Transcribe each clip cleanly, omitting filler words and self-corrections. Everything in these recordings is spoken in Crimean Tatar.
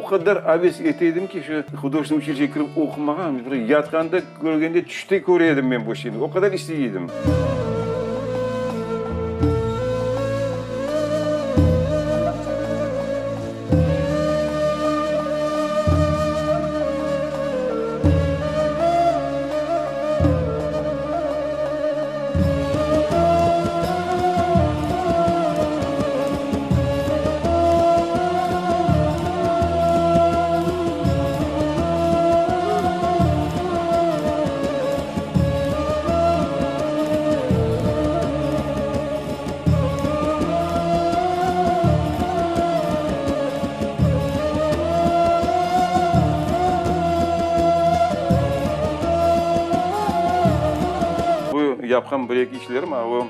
O qadar aves ete edim ki, şu hudojestvennoy uçilişege kirip oqumağa, bir yatqanda, körgende tüşte köre edim men bu şeyni, o qadar istey edim. Bu yapqan bir-eki işlerim, a o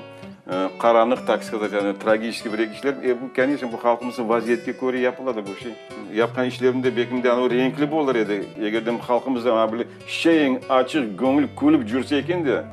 qaranlıq, tak skazat, yani tragiçeskiy bir-eki işlerim, e bu, koneçno, bu halqımıznıñ vaziyetke köre yapıladı bu şey. Yapqan işlerim de belkim de anav renkli bolır edi, eger de halqımız da ana böyle şeñ, açıq, göñül, külip cürse eken de.